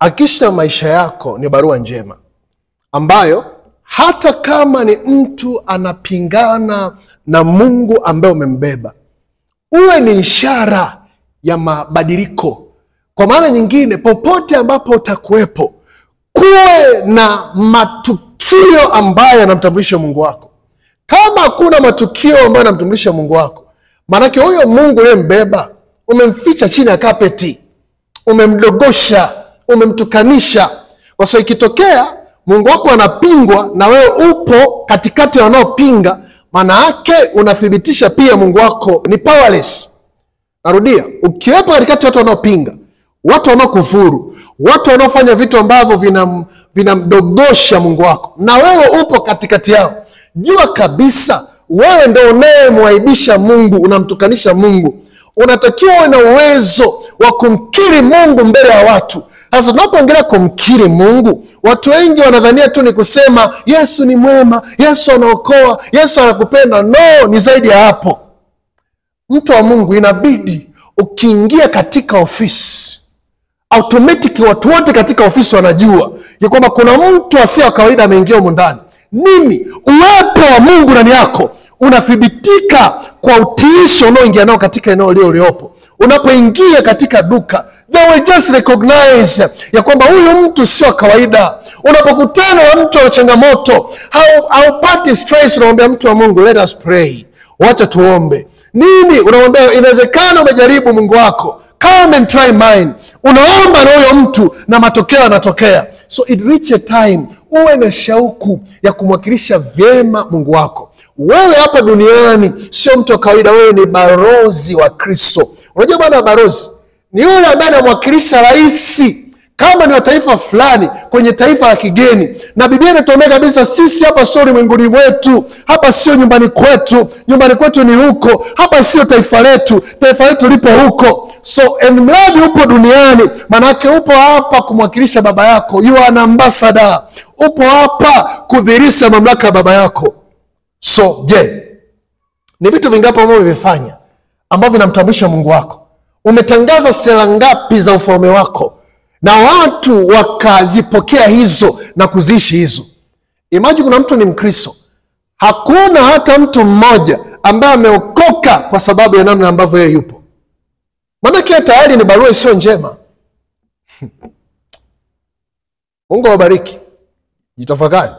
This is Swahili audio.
Hakikisha maisha yako ni barua njema ambayo hata kama ni mtu anapingana na Mungu ambaye umembeba, uwe ni ishara ya mabadiliko. Kwa maana nyingine, popote ambapo utakuwepo, kuwe na matukio ambayo yanamtambulisha Mungu wako. Kama hakuna matukio ambayo yanamtambulisha Mungu wako, maanake huyo Mungu uliyembeba umemficha chini ya kapeti, umemdogosha, umemtukanisha. Kwa sababu ikitokea Mungu wako anapingwa na wewe upo katikati ya wanaopinga, maana yake unathibitisha pia Mungu wako ni powerless. Narudia, ukiwepo katikati ya watu wanaopinga, watu wanaokufuru, watu wanaofanya vitu ambavyo vinamdogosha Mungu wako, na wewe upo katikati yao, jua kabisa wewe ndio unayemwaibisha Mungu, unamtukanisha Mungu. Unatakiwa uwe na uwezo wa kumkiri Mungu mbele ya watu. Sasa tunapoongelea kumkiri Mungu, watu wengi wanadhania tu ni kusema Yesu ni mwema, Yesu anaokoa, Yesu anakupenda. No, ni zaidi ya hapo. Mtu wa Mungu, inabidi ukiingia katika ofisi, automatic watu wote katika ofisi wanajua ya kwamba kuna mtu asiye wa kawaida ameingia humu ndani. Nini? Uwepo wa Mungu ndani yako unathibitika kwa utiisho unaoingia nao katika eneo lile uliopo. Unapoingia katika duka, they will just recognize ya kwamba huyu mtu sio kawaida. Unapokutana na mtu ana changamoto, haupati stress, unamwambia mtu wa Mungu, let us pray, wacha tuombe. Nini unamwambia? Inawezekana umejaribu Mungu wako, come and try mine. Unaomba na huyo mtu na matokeo yanatokea. So it reach a time uwe na shauku ya kumwakilisha vyema Mungu wako. Wewe hapa duniani sio mtu wa kawaida, wewe ni balozi wa Kristo. Unajua maana balozi ni yule ambaye anamwakilisha rais kama ni wa taifa fulani kwenye taifa la kigeni. Na Biblia inatuambia kabisa sisi hapa sio ulimwenguni mwetu, hapa sio nyumbani kwetu, nyumbani kwetu ni huko, hapa sio taifa letu, taifa letu lipo huko. So mradi upo duniani, manake upo hapa kumwakilisha baba yako, you are an ambassador. Upo hapa kudhihirisha mamlaka ya baba yako. So je, ni vitu vingapi ambavyo umevifanya ambavyo vinamtambulisha Mungu wako? Umetangaza sera ngapi za ufalme wako na watu wakazipokea hizo na kuziishi hizo? Imagine kuna mtu ni Mkristo, hakuna hata mtu mmoja ambaye ameokoka kwa sababu ya namna ambavyo yeye yupo. Maana tayari ni barua isiyo njema. Mungu awabariki. Jitafakari.